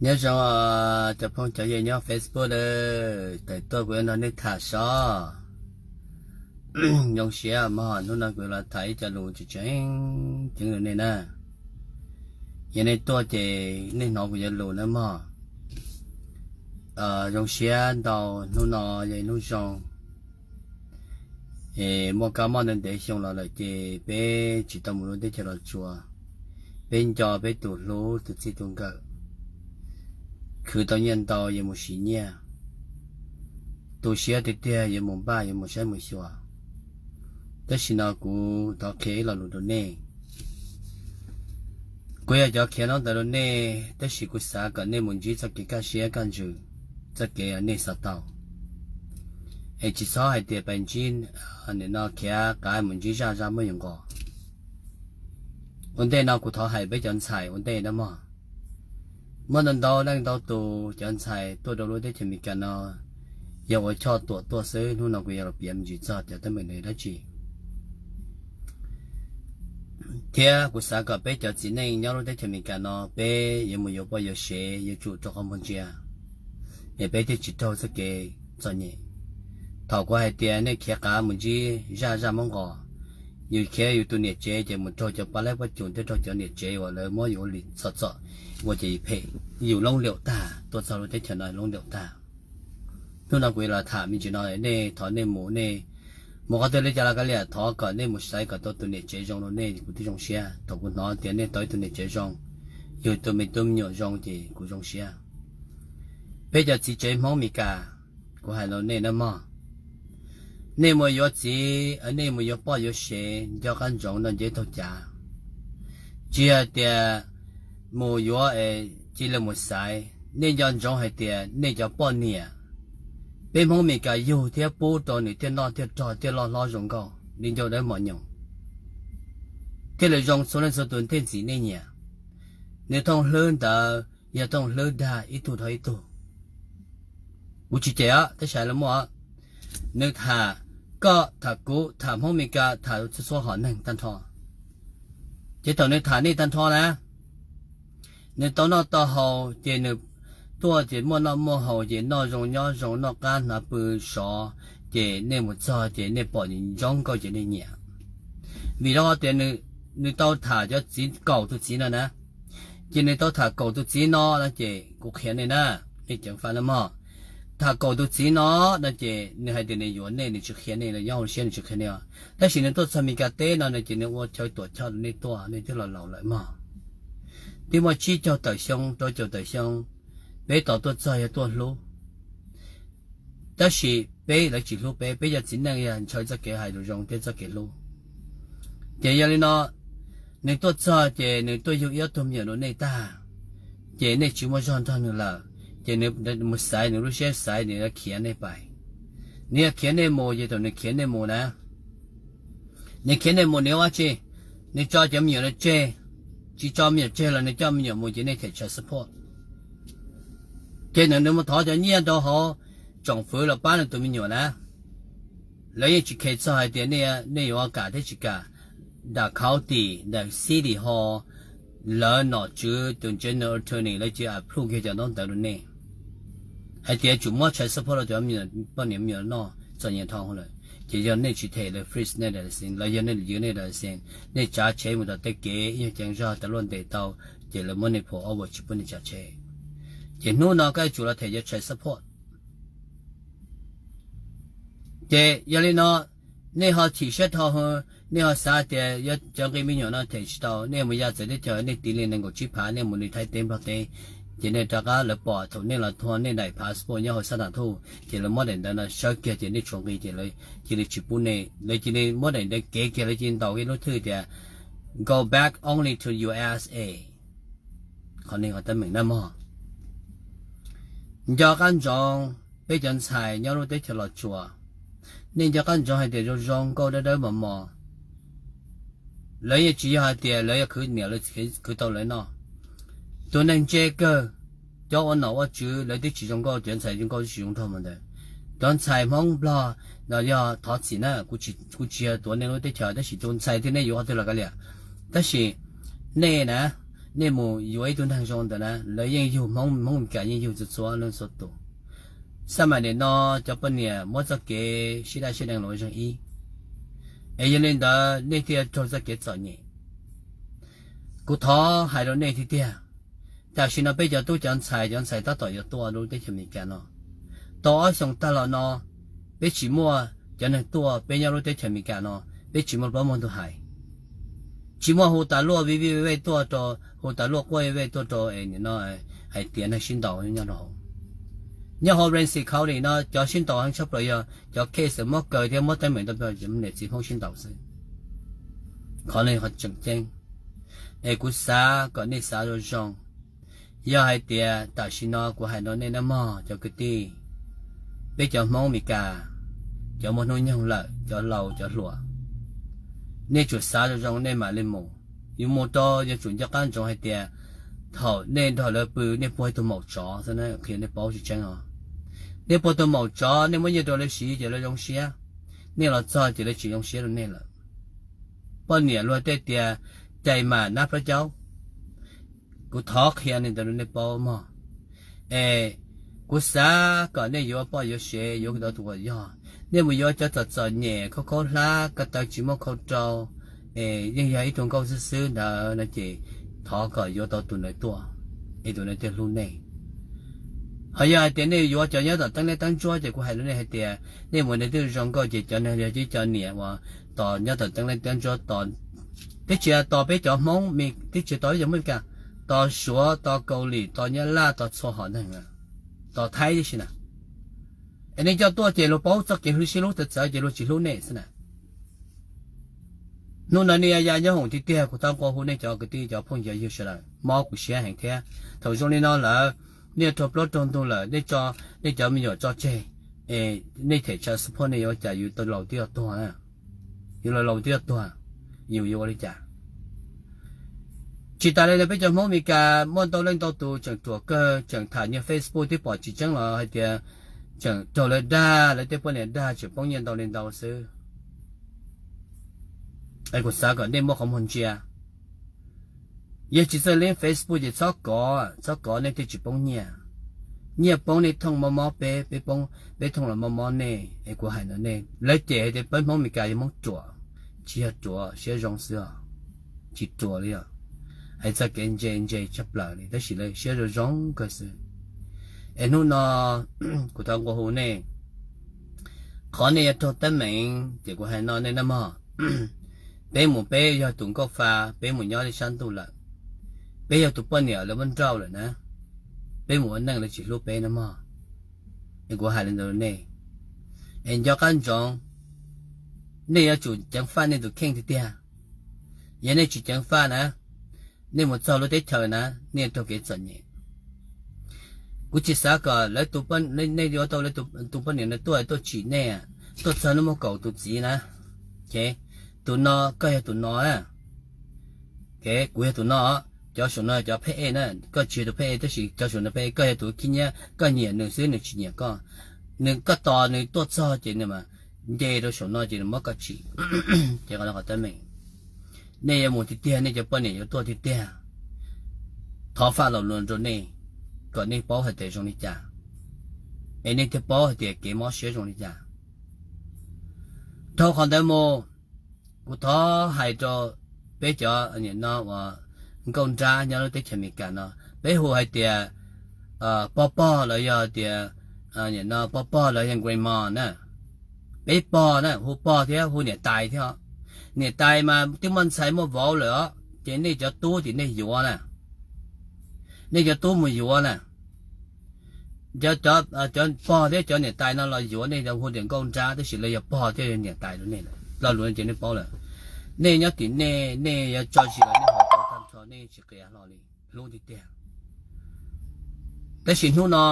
Nyob zoo cov phooj cov ywg nyob Facebook lawm, tawm tuaj kuv yuav nrog nej tham sov. Zoo siab mog, hnub no kuv los tham ib co lus tseem tseem ceeb rau nej na. Yog nej tuaj ces nej hnov kuv cov lus na mog. Zoo siab ntau, hnub no yog ib hnub zoo. Muaj kab mob ntev ntev xyoo los lawm ces peb tsis tau mus lub teb chaws Los Tsuas. Peb nco peb tus hlub tus txij tus nkawm, khwv tau nyiaj ntau yuav mus siv nyiaj, tu siab tiag tiag yuav mus npaj yuav mus saib mus xyuas. Tab sis no kuv thov qhia ib lo lus rau nej. Kuv yog cov khiav ntaub ntawv rau nej, tab sis kuv xav kom nej mus ntsib txoj kev kaj siab kaj ntsws, txoj kev uas nej xav tau, es tsis txhob hais tias pais ntsib, nim no khiav qav mus ntsib zaj zaj muab yus nqos. Ua ntej no kuv thov hais peb cov ntxhais ua ntej na mog. Muaj ntau ntau leej ntau tus cov ntxhais tuaj rau lub teb chaws Amelikas no yog ua choj tuam tuaj xwb, hnub no kuv yuav los piav me ntsis txog cov teeb meem no dab tsi. Thiab kuv xav kom peb cov txiv neej nyob lub teb chaws Amelikas no peb yuav mus yuav poj yuav sev yuav tsum rau qhov muag ntsia, es peb thiaj tsis raug txoj kev txom nyem. Thaum kuv hais tias nej khiav qav mus ntsib zaj zaj muab nqos, yus khiav yus tus niam tsev ces mus raug cov pab laib pab cum thiab raug cov niam tsev uas lawv muab yus ua li txom txom, ua ces yus phem, yus loob liaum tag, tuaj txog lub teb chaws no loob liaum tag. Hnub no kuv yuav los tham me ntsis no, nej thov nej mus, nej mus qhov twg li cas los kav liam, thov kom nej mus xaiv kom tau tus niam tsev zoo rau nej, kuv twb zoo siab. Thaum kuv hnov tias nej tau ib tug niam tsev zoo, yug tus me tub me nyuam zoo ces kuv zoo siab. Peb cov txiv tsev Hmoob Amelikas, kuv hais rau nej na mog, nej mus yuav txiv, nej mus yuav poj yuav sev, nco qab ntsoov noj nceb taug cav. Tsis hais tias mus yuav es cia li mus xaiv, nej nco ntsoov hais tias nej cov poj niam, peb Hmoob Amelikas yug thiab pub rau nws thiaj noj thiaj rog thiaj loj hlob zoo nkauj li ncauj dawb mos nyoos, thiaj li zoo txhua leej txhua tus thiaj ntxim nej nyiam. Nws thooj hlwb ntawd yog thooj hlwb dag ib tug dhau ib tug. Kuv tsis cem os, tab sis hais los muaj, nws tham koj tham kuv tham Hmoob Amelikas tham txhua txhua hom neeg tag nrho. Ces thaum nws tham nej tag nrho na, nws tau noj tau haus ces nws tuaj ces muaj noj muaj haus ces noj zoo nyob zoo noj qab hnav pw sov, ces nej mus txog ces nej pom ntsoov nkauj ces nej nyiam. Vim rau qhov tias nws tau tham cov txiv kaum tus txiv no na, ces nws tau tham kaum tus txiv no no ces kuv qhia nej na, nej ceev faj na mog. Tham kaum tus txiv no no ces nws hais tias nws yuav nej, nws tsis qhia nej, nyob hauv siab nws tsis qhia nej os. Tab sis nws tuaj txog Amelikas teb no no ces nws ua chaw tuam choj rau nej tuaj, nej twb los laus lawm mog. Twb muaj tsib caug tawm xyoo rau caum tawm xyoo, peb tos tuaj txog yog tuaj hlub. Tab sis peb lawv tsis hlub peb, peb yog txiv neej yog ntshaw txoj kev hais lus zoo thiab txoj kev hlub. Ces yog li no, nws tuaj txog ces nws tuaj yug ib ob tug me nyuam rau nej tag, ces nej tsis muaj zog nrog nws lawm, ces nws mus xaiv nws lub siab xaiv nws yuav khiav nej pais. Nws yuav khiav nej mus ces thaum nws khiav nej mus na, nws khiav nej mus nws ua dab tsi? Nws tso cov me nyuam no tseg, tsis tso me nyuam tseg los nws coj me nyuam mus ces nej them child support. Ces nws mus thov cov nyiaj rau hauv tsoom fwv los pab nws tus me nyuam na. Lawv yeej tsis khe txog hais tias nej yuav kam thiab tsis kam, the county, the city hall, lawv nom tswv tus general attorney lawv cia approve kiag cov ntaub ntawv rau nej hais tias tsum muab child support rau cov poj niam me nyuam noj txom nyem dhau lawm. Ces yog nej tsis them lawv freeze nej license, los yog nej ywj nej license, nej tsav tsheb mus tom tej kev ib nyuag ceev zog tas luaj ntes tau, ces lawv muab nej pull over tsis pub nej tsav tsheb. Ces hnub no koj yuav tsum los them cov child support. Ces yog li no, nej ho chim siab dhau, nej ho xav tias yuav cov nqi me nyuam no them tsis tau, nej mus ya txawv teb chaws, nej tiv li nees nkaum tsib phav, nej mus li Thaib teb Nplog teb, ces nej rov qab lawv pom thaum nej los thuag nej daim passport nyob hauv xab tam thuj, ces lawv muab daim ntawv no sawb kiag ces nej tshuav nqi ces lawv cia li tsis pub nej, lawv cia li muab daim ntawv kev kiag, lawv cia li ntaus kiag lub thwj tias go back only to U S A. Qhov no yog teeb meem na mog. Nco qab ntsoov peb cov ntxhais nyob lub teb chaws Los Tsuas, nej nco qab ntsoov hais tias zoo zoo nkauj dawb dawb mos mos, lawv yeej tsis yog hais tias lawv yog khwv niam lawv khwv tau lawv noj. Tus neeg ntse kawg, cov ua nom ua tswv lawv twb tsis zoo nkauj, cov ntxhais zoo nkauj twb tsis zoo nraug mas ntawd. Cov ntxhais Hmoob Nplog no yog thov txim na, kuv tsis yog tuav nej lub teb chaws, tab sis tus ntxhais twg nej yuav qhov twg los kav liam. Tab sis nej na, Nej mus yuav ib tug neeg zoo ntawd na, lawv yeej yug Hmoob, Hmoob Meskas yeej yug txhua txhua leej txhua tus. Xab mas nim no cov poj niam muab txoj kev sib daj sib deev los ua zeeg ib, es yog li ntawd nej thiaj raug txoj kev txom nyem. Kuv thov hais rau nej tiag tiag, tam sim no peb cov tub cov ntxhais, cov ntxhais tab tom yuav tuaj lub teb chaws Amelikas no, tau ob xyoos tag los no, peb tsis muaj cov neeg tuaj, peb nyob lub teb chaws Amelikas no, peb tsis muaj plaub muaj ntug hais. Tsis muaj hu tas luaj viv viv vej tuaj rau, hu tas luaj quaj vej tuaj rau es nim no hais tias neeg sib ntaus nyob rau hauv. Nyob hauv Ramsey County no cov sib ntaus heev tshaj plaws yog cov case muab kaw thiab muab teeb meem rau niam txiv Hmoob sib ntaus xwb. Qhov no qhov tseem ceeb, es kuv xav kom nej xav zoo zoo. Yog hais tias tam sim no kuv hais rau nej nawb mog cov kwv tij, peb cov Hmoob Meskas, cov muaj hnub nyoog lawm, cov laus cov hluas, nej tsum xav zoo zoo nej mam li mus. Yus mus rau yuav tsum nco qab ntsoov hais tias thaum nej nrog lawv pw nej puag ib tug maum tsov xwb na, qhia nej paub tseeb tseeb os. Nej puag tug maum tsov, nej muab nyiaj rau lawv siv ces lawv zoo siab, nej los txog ces lawv tsis zoo siab rau nej lawm. Poj niam luag tej tias cais mas nab plab caub. Kuv thov qhia li ntawd rau nej paub mog. Es kuv xav kom nej yuav poj yuav sev, yuav tus uas yog. Nej mus yuav cov txom txom nyem, khaub khaub hlab, ko taw tsis muaj khau rau, es yeej yog ib tug nkauj xwb xwb ntawd no ces thov kom yuav tau tus ntawd tuaj, es tus ntawd thiaj hlub nej. Ho yog hais tias nej yuav cov nyob tom teeb liab teeb ntsuab ces kuv hais rau nej hais tias nej mus nrog twg zoo nkauj ces cov no yog cov niam uas tos nyob tom teeb liab teeb ntsuab, tos, twb tsis tos peb cov Hmoob, twb tsis tos peb cov Hmoob Meskas, tos Suav, tos Kaus Lim, tos Nyab Laj, tos txhua hom neeg, tos Thaib tib si na. Es nej coj tuaj ces luag paub txoj kev hlub siab hlub txawv txawv ces luag tsis hlub nej xwb na. Hnub no nej ya nyob hoom tiag tiag, kuv thov nqua hu nej cov kwv tij cov phooj ywg yug sawv daws, mob kuv siab heev thiab. Thaum zoo li no lawm, nej raug plaub raug ntug lawm, nej tso, nej cov me nyuam tso tseg, es nej them child support nej yuav ua cas, yus tau laus twb yuav tuag na. Yus laus laus twb yuav tuag, yus yuav ua li cas? Tsis tas li ntawd peb cov Hmoob Meskas muaj ntau leej ntau tus tseem ruam kawg, tseem tham nyiag Facebook twb pom tsis tseeb los hais tias tseem raug lawv dag, lawv tej poj niam dag tseem poob nyiaj ntau li ntau xwb. Es kuv xav kom nej muab qhov muag ntsia. Yog tsis txawj leej Facebook ces txhob kov, txhob kov nej thiaj tsis poob nyiaj. Nyiaj poob nej thooj mob mob peb, peb poob, peb thooj los mob mob nej. Es kuv hais no nej, lawv cem hais tias peb Hmoob Meskas yog Hmoob ruam, tsis yog ruam, siab zoo xwb os, tsis ruam li os. Hais txog kev ntse ntse tshaj plaws li, tab sis lawv siab zoo zoo kawg xwb. Es hnub no kuv thov nqua hu nej, qhov nej yuav raug teeb meem ces kuv hais no nej nawb mog. Peb mus peb yog tus nkauj fa, peb mus nyob li sab ntuj lawm. Peb yog tus poj niam lawv muab nrauj lawm na, peb mus ua neej lawv tsis hlub peb nawb mog. Es kuv hais li ntawd nej, es nco qab ntsoov, nej yuav tsum ceev faj nej tus kheej tiag tiag. Yog nej tsis ceev faj na, nej mus txog lub teb chaws na, nej yuav raug kev txom nyem. Kuv tsis xav kom lawv, nej yuav tau lawv tus poj niam no tuaj, tuaj tsim nej, tuaj txog nej muaj kaum tus txiv na, ces tus no, koj yog tus no na, kuv yog tus no, cov saum no cov pheb ej na, koj tsis yog tus pheb ej, tab sis cov saum no pheb ej, koj yog tus khib nyiab, koj nyiam nws xwb nws tsis nyiam koj. Nws, koj tos nws tuaj txog ces nws mas nce rau saum no ces nws muab koj tsim. Ces qhov no qhov teeb meem, nej yuav mus tiag tiag, nej cov poj niam yuav tuaj tiag tiag, thov faj lo lus rau nej, kom nej paub hais tias zoo li cas, es nej thiaj paub hais tias kev mob siab zoo li cas. Dhau qhov ntawd mus, kuv thov hais rau peb cov nim no uas nkauj nrab nyob lub teb chaws Amelikas no, peb hu hais tias pog pog los yog tias nim no pog pog los yog grandma na, peb pog na, hu pog thiab hu niam tais thiab. Niam tais mas twb muaj ntxhais muaj vauv lawm os, ces nej cov tub ces nej yuav na, nej cov tub mus yuav na. Cov pog thiab cov niam tais no los yuav nej, hu tias nkauj nrab, tab sis lawv yog pog thiab yog niam tais rau nej. Lo lus no ces nej paub lawm. Nej nyob tim nej, nej yuav tso zis los nej ho tau tag nrho, nej tsis qias hlo li, hlub tiag tiag. Tab sis hnub no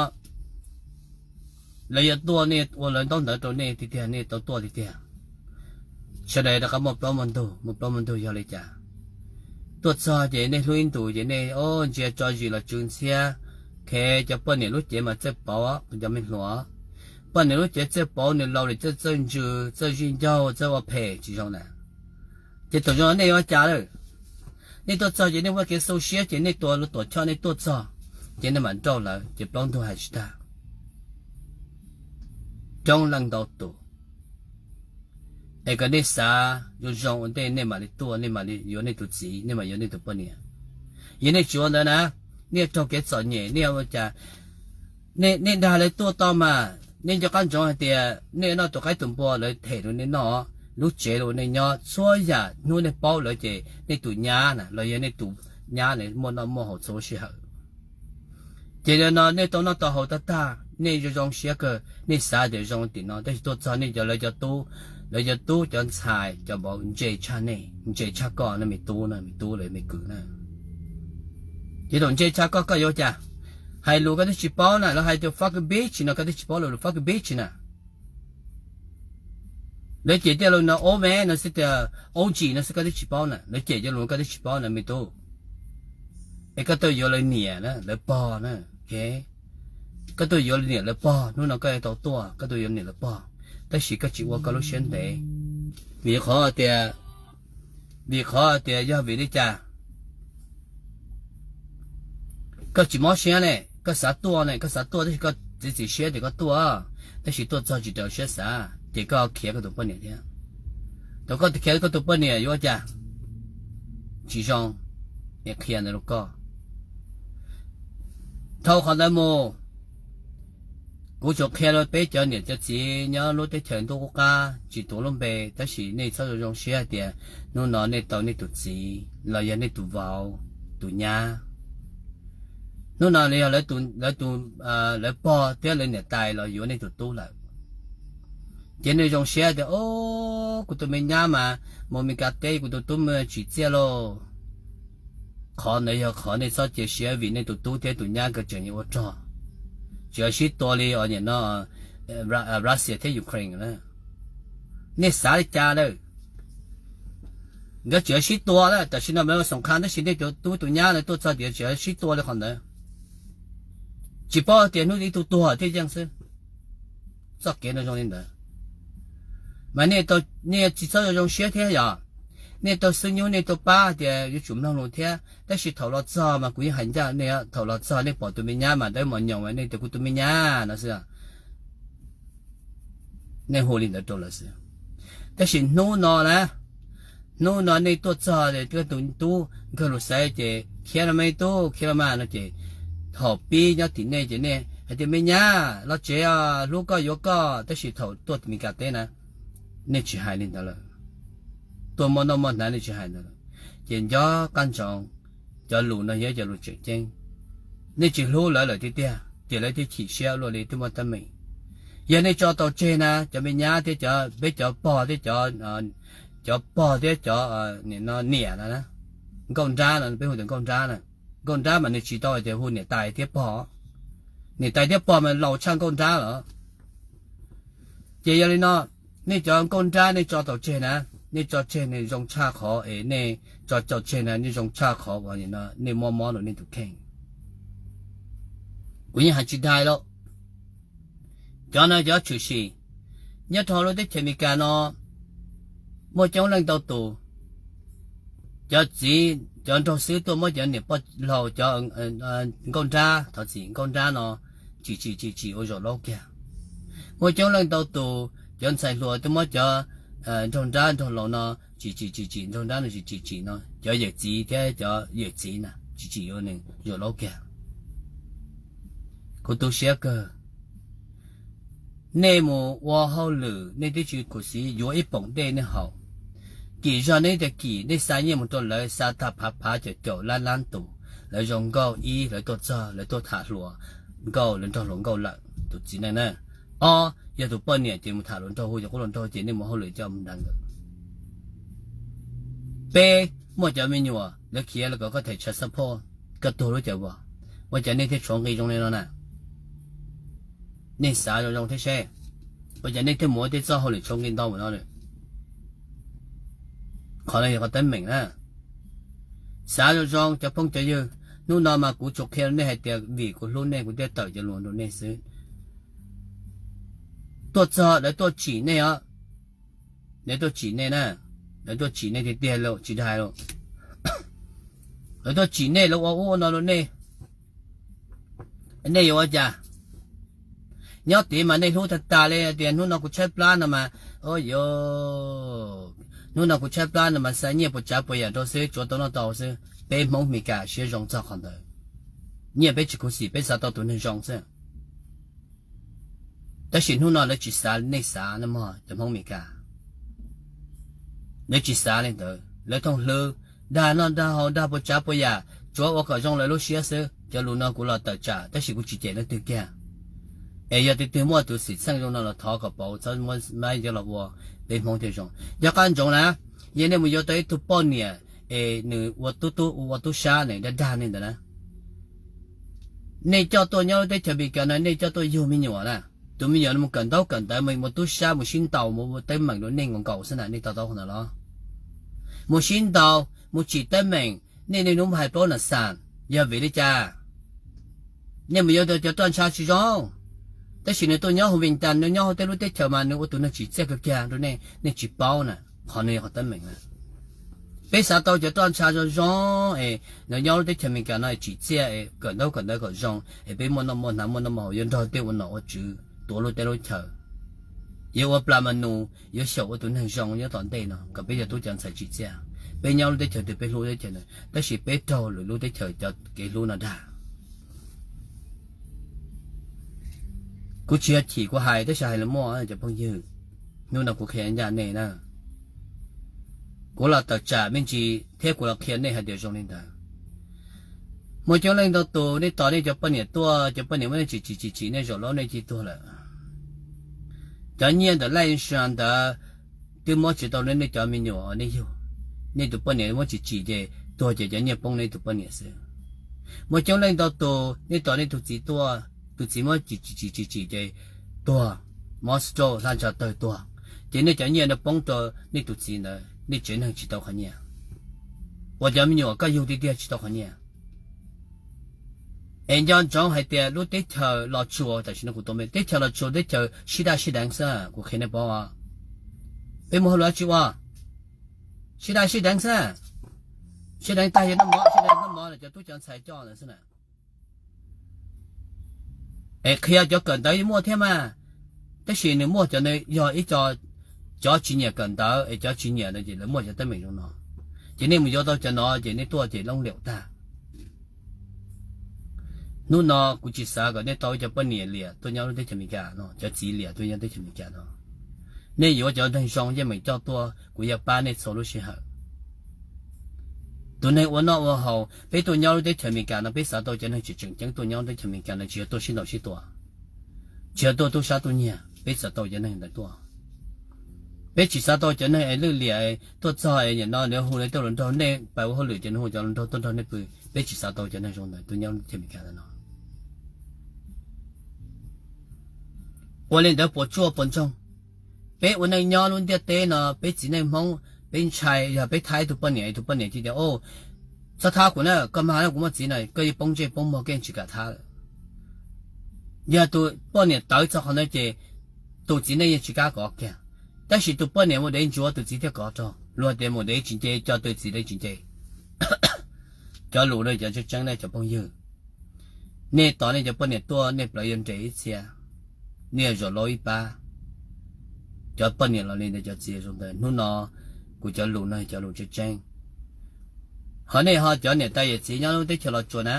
lawv yuav tuaj, nej ua lawv ntaub ntawv rau nej tiag tiag, nej tau tuaj tiag tiag. Sawv daws rov qab muaj plaub muaj ntug, muaj plaub muaj ntug yog li cas? Tuaj txog ces nej hlub ib ntus ces nej ntsia tso zis los tsw ntxhiab. Khe cov poj niam lub cev mas txawj pauv, cov me hluas, poj niam lub cev txawj pauv, nws laus lawm txawj, txawj ntsws, txawj zij ncaug, txawj ua phem tsis zoo na. Ces thaum zoo nej yuav cas lawm? Nej tuaj txog ces nej muaj kev xu siab ces nej tua lub tuam choj nej tuaj txog, ces nej mam nrauj lawv ces plaub ntug hais tsis tag. Coob leej ntau tus. Es kom nej xav zoo zoo ua ntej nej mam li tuaj, nej mam li yuav nej tus txiv, nej mam yuav nej tus poj niam. Yog nej tsis ua ntawd na, nej raug kev txom nyem, nej ua cas, nej dag lawv tuaj tau mas nej nco qab ntsoov hais tias nej noj tus qaib tus npua lawv them rau nej noj, lub tsev rau nej nyob, txhua yam hnub nej paub lawv ces nej tus nyab na los yog nej tus nyab na muaj noj muaj haus txhua sij hawm. Ces no nej tau noj tau haus tag tag, nej zoo zoo siab kawg, nej xav tias zoo tim no, tab sis tuaj txog nej cov, lawv cov tub, lawv cov tub cov ntxhais cov vauv ntse tshaj nej, ntse tshaj koj no, me tub na, me tub los me kwv na. Ces thaum ntse tshaj koj, koj yuav ua cas? Hais lus koj twb tsis paub na, lawv hais tias fuck bitch no koj twb tsis paub lus fuck bitch na. Lawv cem tias lus no old man no xwb, tias old G no xwb koj twb tsis paub na, lawv cem cov lus koj twb tsis paub na me tub. Es koj tuaj yuav lawv niam na, lawv pog na, koj tuaj yuav lawv niam lawv pog, hnub no koj yuav tau tuaj, koj tuaj yuav niam lawv pog, tab sis koj tsis ua koj lub siab ntev. Vim qhov tias, vim qhov tias yog vim li cas? Koj tsis mob siab ne, koj xav tuaj ne, koj xav tuaj tab sis koj txiav txim siab tias koj tuaj, tab sis tuaj txog tsis raws siab xav ces koj khiav koj tus poj niam thiab. Thaum koj khiav koj tus poj niam yuav ua cas? Tsis zoo, es qhia ntawd rau koj. Dhau qhov ntawd mus, kuv tsuas qhia rau peb cov niam cov txiv nyob lub teb chaws ntuj qub qab tsis tuav lub npe, tab sis nej txhob zoo zoo siab hais tias hnub no nej tau nej tus txiv los yog nej tus vauv, tus nyab, hnub no los yog lawv tus, lawv tus, lawv pog thiab lawv niam tais los yuav nej tus tub lawm. Ces nej zoo siab tias, o, kuv tus me nyab mas mus Meskas teb, kuv tus tub mus tsim txiaj lauj. Qhov ntawd yog qhov nej txhob cia siab vim nej tus tub thiab tus nyab nkawd tseem yuav ua rog, tseem sib tua li os niam no, Russia thiab Ukraine na. Nej xav li cas lawm? Nkawd tseem sib tua na, tam sim no mas xoom kha tab sis nej cov tub tus nyab na tuaj txog tias tseem sib tua li qhov ntawd. Tsis paub tias hnub ib tug tuag thiaj yeej xwb. Txoj kev no zoo li ntawd. Mas nej tsis txhob zoo zoo siab thiab yom. Nej tau xub nyub nej tau pab tias yuav tsum mloog lus thiab, tab sis thaum los txog mas kuv yeej hais ncaj nej, thaum los txog nej pom tus me nyab mas dawb mos nyoos mas nej tias kuv tus me nyab no xwb. Nej hu li ntawd rau lawv xwb. Tab sis hnub no na, hnub no nej tuaj txog es koj tus tub nkawg lus xaiv ces khiav los mas tub, khiav los mas no ces thaum pib nyob tim nej ces nej hais tias me nyab los tsev os, hlub koj yuav koj, tab sis thaum tuaj Meskas teb na, nej tsis hais li ntawd lawm. Tuaj muaj noj muaj hnav nej tsis hais ntawd lawm. Ces nco qab ntsoov, cov lus no yog cov lus tseem ceeb. Nej tsis hlub lawv lawm tiag tiag ces lawv thiaj chim siab luaj li twb muaj teeb meem. Yog nej tso tau tseg na, cov me nyab thiab cov, peb cov pog thiab cov, cov pog thiab cov niam no, niam no na, nkauj nrab no, peb hu tias nkauj nrab na. Nkauj nrab mas nws tsis tau hais tias hu niam tais thiab pog, niam tais thiab pog mas laus tshaj nkauj nrab lawm. Ces yog li no, nej cov nkauj nrab nej tso tau tseg na, nej tso tseg nej zoo tshaj qhov es nej tso tau tseg na, nej zoo tshaj qhov uas nej mob mob rau nej tus kheej. Kuv yeej hais tsis dai lauj. Cov no cov tshwm sim nyob rau lub teb chaws Amelikas no muaj coob leej ntau tus, cov txiv cov nraug xwb tuaj muab cov niam poj laug, cov nkauj nrab, thov txim, nkauj nrab no tsim tsim tsim tsim ua zaum laub kiag. Muaj coob leej ntau tus cov ntxhais hluas tuaj muab cov nraug nrab nraug laus no tsim tsim tsim tsim, nraug nrab no tsim tsim tsim no, cov yawm txiv thiab cov yawm txiv na tsim tsim ua nws zaum laub kiag. Kuv tu siab kawg. Nej mus ua hauj lwm nej twb tsis khuv xim yuav ib poom dej nej haus. Kim zog nej tias kim, nej xa nyiaj mus rau lawv, xa tag phav phav caum caum lab lab tus, lawv zoo nkauj. Ib, lawv tuaj txog lawv tuaj tham hluas nkauj, lawv nrog hluas nkauj lawm tus txiv neej na. Ob, yog tus poj niam ces mus tham hluas nraug, hu cov qub hluas nraug ces nej mus hauj lwm coj mus nrad nkawd. Peb, muaj cov me nyuam lawv khiav los kom koj them child support, koj tuag lub cav vos. Ua cas nej thiaj tshuav nqi zoo li no na? Nej xav zoo zoo thiab seb, ua cas nej thiaj mus ua tej txoj hauj lwm tshuav nqi ntau mus no? Qhov no yog qhov teeb meem na. Xav zoo zoo cov phooj cov ywg, hnub no mas kuv tsuas qhia rau nej hais tias vim kuv hlub nej kuv thiaj tawm cov lus rau nej xwb. Tuaj txog lawv tuaj tsim nej os, lawv tuaj tsim nej na, lawv tuaj tsim nej tiag tiag lauj, tsis dag lauj. Lawv tuaj tsim nej, lawv ua ub ua no rau nej, nej yuav ua cas? Nyob tid mas nej hlub tag tas li, tias hnub no kuv tshaib plab no mas, o yog, hnub no kuv tshaib plab no mas xa nyiaj puas tsav puas yam rau xwb, tsuav tau noj tau xwb. Peb Hmoob Mes Kas siab zoo txog qhov ntawd. Nyiaj peb tsis khuv xim, peb xav tau tus neeg zoo xwb. Tab sis hnub no lawv tsis xav nej xav no mog cov Hmoob Mes Kas. Lawv tsis xav li ntawd, lawv thooj hlwb, dag noj dag haus, dag puas tsav puas yam, tsuav ua kom zoo lawv lub siab xwb. Cov lus no kuv los tawm tsam tab sis kuv tsis cem leej twg kiag. Es yog tus twg muaj tus xwm txheej zoo no los thov kom pauv, txhob muab mab coj los ua peb Hmoob thiaj zoo. Nco qab ntsoov na, yog nej mus yuav tau ib tug poj niam es nws ua tub tub ua tub sab, nws dag dag nej ntawd na, nej coj tuaj nyob lub teb chaws Amelikas no, nej coj tuaj yug me nyuam na. Tus me nyuam no mus kawm ntaub kawm ntawv, mus ua tub sab, mus sib ntaus, mus ua teeb meem rau nej nkaus nkaus xwb na, nej to taub qhov ntawd los? Mus sib ntaus, mus tsim teeb meem, nej niaj hnub mus hais plaub nas xas, yog vim li cas? Nej mus yuav tau cov roj ntsha tsis zoo, tab sis nws tuaj nyob hauv Vias Tas, nws nyob hauv tej lub teb chaws mas nws ua tus neeg tsim txiaj kawg kiag rau nej, nej tsis paub na. Qhov no yog qhov teeb meem na. Peb xav tau cov roj ntsha zoo zoo es nws nyob lub teb chaws Amelikas no tsim txiaj, kawm ntaub kawm ntawv kom zoo es peb muaj noj muaj hnav, muaj noj muaj haus, yuav nrog tej ua nom ua tswv tuav lub teb lub chaws, yuav ua plas mas nus, yuav xyaum ua tus neeg zoo nyob tom ntej no kom peb cov tub cov ntxhais tsim txiaj. Peb nyob lub teb chaws twg peb hlub teb chaws ntawd, tab sis peb raug lwm lub teb chaws cov kev hlub no dag. Kuv tsis yog chim kuv hais, tab sis hais los muaj cov phooj ywg, hnub no kuv qhia ncaj nej na. Kuv los tawm tsam me ntsis thiab kuv los qhia nej hais tias zoo li ntawd. Muaj coob leej ntau tus nej tos nej cov poj niam tuaj, cov poj niam muab nej tsim tsim tsim tsim, nej zaum laub nej cia tuag lawm. Cov nyiaj ntawm life insurance ntawd twb muab tsis tau nej cov me nyuam nej yug. Nej tus poj niam muab tsim tsim ces tuag ces cov nyiaj poob nej tus poj niam xwb. Muaj coob leej ntau tus nej tos nej tus txiv tuaj, tus txiv muab tsim tsim tsim tsim ces tuag, mob stroke, hlab ntsha tawg tuag, ces nej cov nyiaj no poob rau nej tus txiv ntawd, nej tsev neeg tsis tau qhov nyiaj, uas cov me nyuam koj yug tiag tiag tsis tau qhov nyiaj. Es nco ntsoov hais tias lub teb chaws Los Tsuas, tam sim no kuv tuaj me teb chaws Los Tsuas teb chaws sib daj sib deev xwb, kuv qhia nej paub. Peb muaj hauj lwm dab tsi ua? Sib daj sib deev xwb. Sib deev tag yog noj mov, sib deev noj mov cov tub cov ntxhais coj ntawd xwb na. Es qhia cov kawm ntawv yeej muaj thiab mas, tab sis nws muaj cov, yog ib co, cov tsis nyiam kawm ntawv es cov tsis nyiam no ces lawv muaj cov teeb meem zoo no, ces nej mus yuav tau cov no ces nej tuaj ces loob liam tag. Hnub no kuv tsis xav kom nej tau ib cov poj niam liam tuaj nyob lub teb chaws Amelikas no, cov txiv liam tuaj nyob teb chaws Amelikas no. Nej yuav cov neeg zoo yeej meem coj tuaj, kuv yuav pab nej txhua lub sij hawm. Tus neeg ua noj ua haus, peb tuaj nyob lub teb chaws Amelikas no peb xav tau cov neeg tseem tseem ceeb tuaj nyob lub teb chaws Amelikas no, tsis yog tuaj sib ntaus sib tua, tsis yog tuaj tub sab tub nyiag, peb xav tau cov neeg ntawd tuaj. Peb tsis xav tau cov neeg es lwj liam tuaj txog es nim no nws hu nws tuaj los nrog nej pab ua hauj lwm ces nws hu cov los nrog tuaj nrog nej pw, peb tsis xav tau cov neeg zoo ntawd tuaj nyob lub teb chaws Amelikas no. Ua li ntawd puas tsuaj puas ntsoog? Peb ua neej nyob lub ntiaj teb no peb txiv neej Hmoob peb ntshai, yog peb thab ib tug poj niam, ib tug poj niam cia tias, txhob thab kuv na, koj mag kuv muaj txiv na, koj yeej poob ntsej poob muag, koj yeej tsis kam thab lawm. Yog tus poj niam tawv txog qhov ntawd ces tus txiv neej yeej tsis kam kov kiag. Tab sis tus poj niam mus dev ntsuav tus txiv thiaj kov rau, luag tias mus dev tsis nce, coj tus txiv dev tsis nce. Cov lus no cov tseeb tseeb ne cov phooj ywg. Nej tos nej cov poj niam tuaj nej plawv yuav nres ib txhia, nej yuav zaum laub ib pab. Cov poj niam los li ntawd, cov txiv zoo ntawd, hnub no kuv cov lus no cov lus tseeb tseeb. Ho nej ho cov niam tais yawm txiv nyob lub teb chaws Los Tsuas na,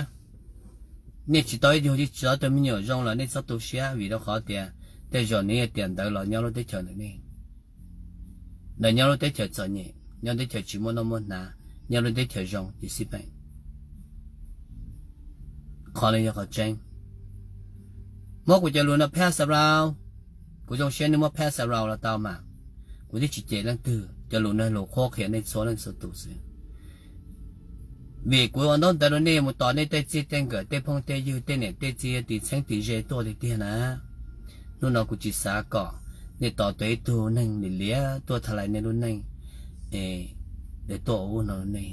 nej tsis tau ib tug, tsis tau tus me nyuam zoo los nej txhob tu siab, vim rau qhov tias tej zaum nws yog tiam ntawd los nyob lub teb chaws ntawm nej. Lawv nyob lub teb chaws txom nyem, nyob teb chaws tsis muaj noj muaj hnav, nyob lub teb chaws zoo ces xij peem. Qhov no yog qhov tseeb. Muab kuv cov lus no pass around, kuv zoo siab nej muab pass around los tau mas, kuv twb tsis cem leej twg, cov lus no lus qhuab qhia nej txhua leej txhua tus xwb. Vim kuv ua ntaub ntawv rau nej mus tos nej tej txij tej nkawm, tej phooj tej ywg, tej niam tej txiv, tiv txheeb tiv ze tuaj tiag tiag na. Hnub no kuv tsis xav kom nej tos tus ib tug neeg liam liam tuaj tha lais nej lub neej, es tuaj ua ub no nej.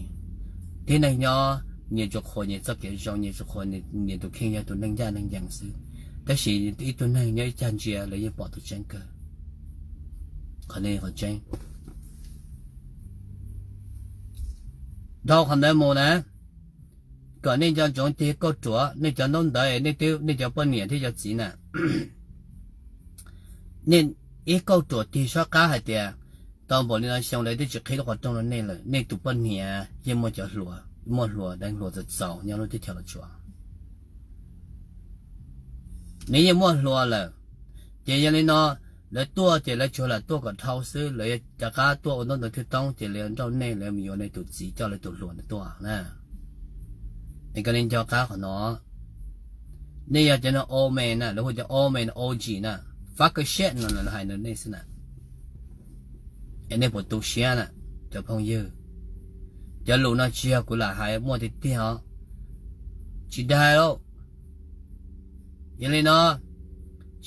Tib neeg nyob nyias tsuas qhuas nyias txoj kev zoo, nyias tsuas qhuas nyias tus kheej yog tus neeg ncaj neeg ncees xwb, tab sis ib tug neeg nyob ib cag ntsia lawv yeej pom tus tseeb kawg. Qhov no qhov tseeb. Dhau qhov ntawd mus na, kom nej nco ntsoov tig kauj ruam, nej cov ntaub ntawv, nej cov poj niam thiab cov txiv na, nej ib kauj ruam tig sob qab hais tias tau npaum li no xyoo lawv twb tsis qhib lub qhov rooj rau nej lawm, nej tus poj niam yeej muaj cov hluas, muaj hluas deev hluas txaus txaus nyob lub teb chaws Los Tsuas. Nws yeej muaj hluas lawm, ces yog li no lawv tuaj ces lawv tsuas lam tuaj kom dhau xwb, lawv yuav rov qab tuaj ua ntaub ntawv thwj toob ces lawv yuav nrauj nej, lawv mus yuav nej tus txiv coj lawv tus hluas ntawd tuaj na. Es koj li nco qab qhov no, nej yog cov no old man na, lawv hu cov old man, old G na, fuck shit no lawv hais rau nej xwb na. Es nej puas tu siab na, cov phooj ywg? Cov lus no tsis yog kuv lam hais, muaj tiag tiag os, tsis dag lauj. Yog li no,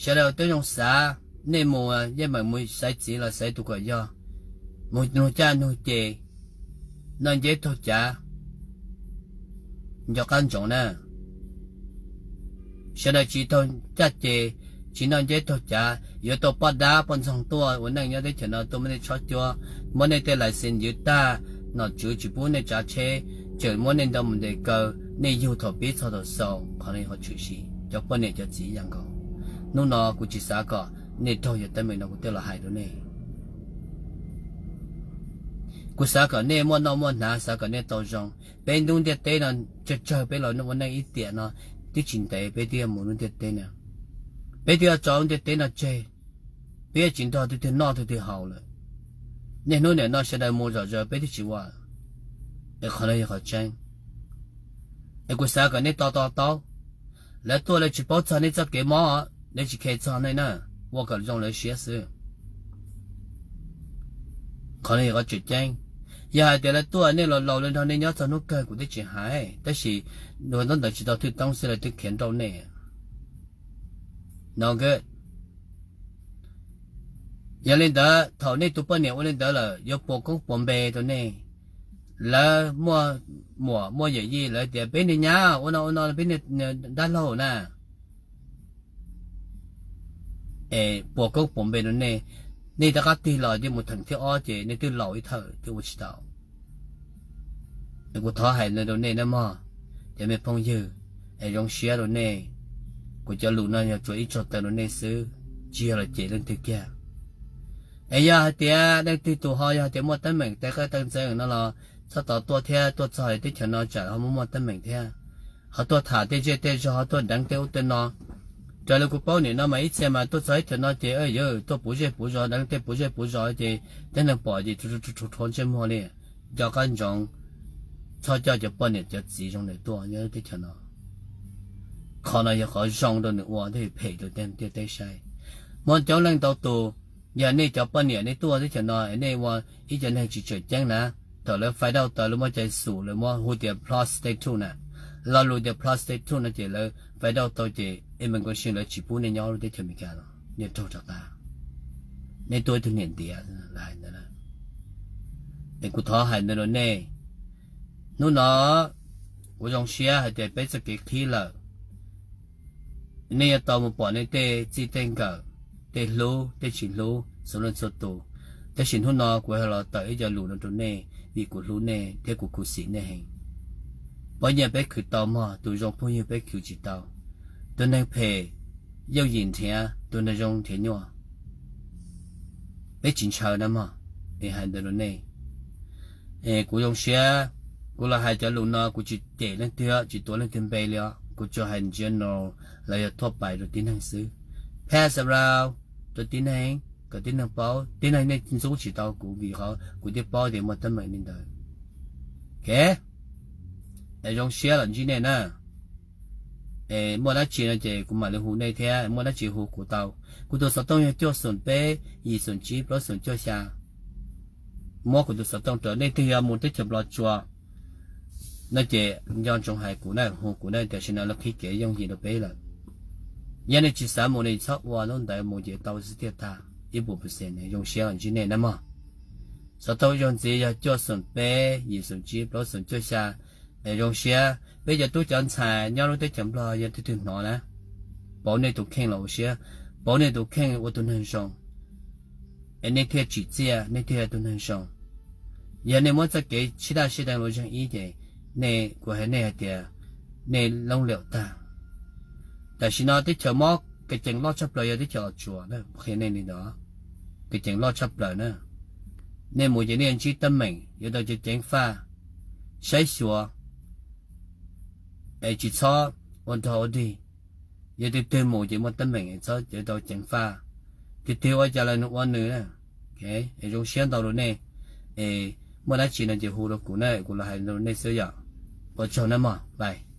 sawv daws twb zoo xav, nej mus yeej meem mus xaiv txiv los xaiv tus kom yog, mus nug caj nug ces, noj nceb taug cav, nco qab ntsoov na. Sawv daws tsis taug caj ces, tsis noj nceb taug cav, yuav tau poj dab poj ntxoog tuaj ua neej nyob teb chaws no tuaj muab nej tshob cuab, muab nej tej license ywv tag, nom tswv tsis pub nej tsav tsheb, tseem muab nej ntaus mus ntes kaw, nej yug thaum pib txog thaum xaus, qhov no yog qhov tshwm sim, cov poj niam cov txiv ib yam nkaus. Hnub no kuv tsis xav kom nej raug yog teeb meem no kuv thiaj los hais rau nej. Kuv xav kom nej muaj noj muaj hnav, xav kom nej tau zoo. Peb lub ntiaj teb no tsawg tsawg peb los ua neej ib tiam no, twb tsis ntev peb twb yuav mus lub ntiaj teb no, peb twb yuav tso lub ntiaj teb no tseg, peb yuav tsis nrog leej twg noj leej twg haus lawm. Niaj hnub nim no sawv daws mus zom zaws peb twb tsis ua, es qhov no yog qhov tseeb. Es kuv xav kom nej to to taub, lawv tuaj lawv tsis paub txog nej txoj kev mob, lawv tsis khe txog nej na, ua kom zoo lawv siab xwb. Qhov no yog qhov tseem ceeb. Yog hais tias lawv tuaj nej los laus lawv nrog nej nyob txog hnub kawg kuv twb tsis hais, tab sis ua ntaub ntawv tsis tau thwj toob xwb lawv twb khiav nrauj nej. No good. Yog li ntawd thaum nej tus poj niam ua li ntawd lawm yuav puas koob puas npe rau nej. Lawv muaj muam muaj yawm yij lawv tias peb niag nyab ua no ua no peb niag dab laug na, es puas koob puas npe rau nej. Nej rov qab tig los ces mus theem thib ob ces nej twb laus ib thawj twb ua tsis tau. Es kuv thov hais li rau nej nawb mog, cov me phooj ywg, es zoo siab rau nej. Kuv cov lus no yog tsuas ib tsoom taw rau nej xwb, tsis yog los cem leej twg kiag. Es yog hais tias leej twg tus ho yog hais tias muaj teeb meem tej qab tej ntxeev no los txhob tos tuaj thiab, tuaj txog teb chaws no tsam ho muaj muaj teeb meem thiab. Ho tuaj tham tej zej tej zog, ho tuaj deev tej ub tej no. Raws li kuv paub nim no mas ib txhia mas tuaj txog teb chaws no ces yuav tuaj puv zej puv zos, deev tej puv zej puv zos ces tib neeg pom ces rhuav ntsej muag li. Nco qab ntsoov, txhob coj cov poj niam cov txiv zoo li tuaj nyob teb chaws no. Qhov no yog qhov zoo rau nws ua thiab phem rau tej ntiaj teb saib. Muaj coob leej ntau tus, yog nej cov poj niam nej tuaj teb chaws no es nej ua ib co neeg tsis tseem ceeb na, thaum lawv find out tau lawv muab cai xum lawv muab hu tias prostitute na, lo lus tias prostitute no ces lawv find out tau ces immigration lawv tsis pub nej nyob lub teb chaws Amelikas no, nej raug rov qab. Nej tuaj ib tug niam ntiav lawv hais ntawd. Es kuv thov hais ntawd rau nej. Hnub no kuv zoo siab hais tias peb txoj kev qhib lawm, nej yuav tau mus pom nej tej txij tej nkawm, tej hlub tej tsis hlub xov leej txhua tus. Tab sis hnub no kuv los tawm ib co lus no rau nej vim kuv hlub nej thiab kuv khuv xim nej heev. Pab nyiaj peb khwv tau mog, tus zoo phooj ywg peb khwv tsis tau. Tus neeg phem yooj yim nrhiav, tus neeg zoo nrhiav nyuaj. Peb tsis ntshaw na mog, es hais ntawd rau nej. Kuv zoo siab, kuv los hais cov lus no kuv tsis cem leej twg, tsis tuav leej twg npe li os, kuv tsuas hais general los yog thuaj pais rau tib neeg xwb. Pass around rau tib neeg, kom tib neeg paub, tib neeg nej ntxub tsis tau kuv vim qhov kuv twb paub tias muaj teeb meem li ntawd. Ok, zoo siab los ntsib nej na. Muaj dab tsi no ces kuv mam li hu nej thiab, muaj dab tsi hu kuv tau. Kuv tus xov tooj yog cuaj xoom peb, yim xoom tsib, plaub xoom cuaj xya. Muab kuv tus xov tooj rau, nej twg yog mus teb chaws Nplog tsuas no ces nco ntsoov hais kuv na, hu kuv na, tam sim no lawv qhib kev yooj yim rau peb lawm. Yog nej tsis xav mus no txhob ua, lub ntawd mus ces tau xwb thiaj tag, ib puas percent. Zoo siab los ntsib nej na mog. Xov tooj ib zaug ntxiv yog cuaj xoom peb, yim xoom tsib, plaub xoom cuaj xya. Es zoo siab, peb cov tub cov ntxhais nyob lub teb chaws Nplog yog leej twg hnov na, pauv nej tus kheej los ua siab, pauv nej tus kheej ua tus neeg zoo, es nej thiaj tsim txiaj, nej thiaj yog tus neeg zoo. Yog nej muab txoj kev sib daj sib deev los zeeg ib ces nej, kuv hais nej hais tias nej loob liam tag. Tam sim no teb chaws mob kev ceev loj tshaj plaws yog teb chaws Los Tsuas na, qhia nej li ntawd. Kev ceev loj tshaj plaws na. Nej mus ces nej ntsib teeb meem yuav tau ceev ceev faj, saib xyuas es tsis txhob ua nrog ua dig. Yog tus twg mus ces muaj teeb meem es txhob yuav tau ceev faj. Tus twg ua cas los nws ua nws na. Es zoo siab ntau rau nej, es muaj dab tsi no ces hu rau kuv na, kuv los hais rau nej xwb yom. Ua tsaug nawb mog, bye.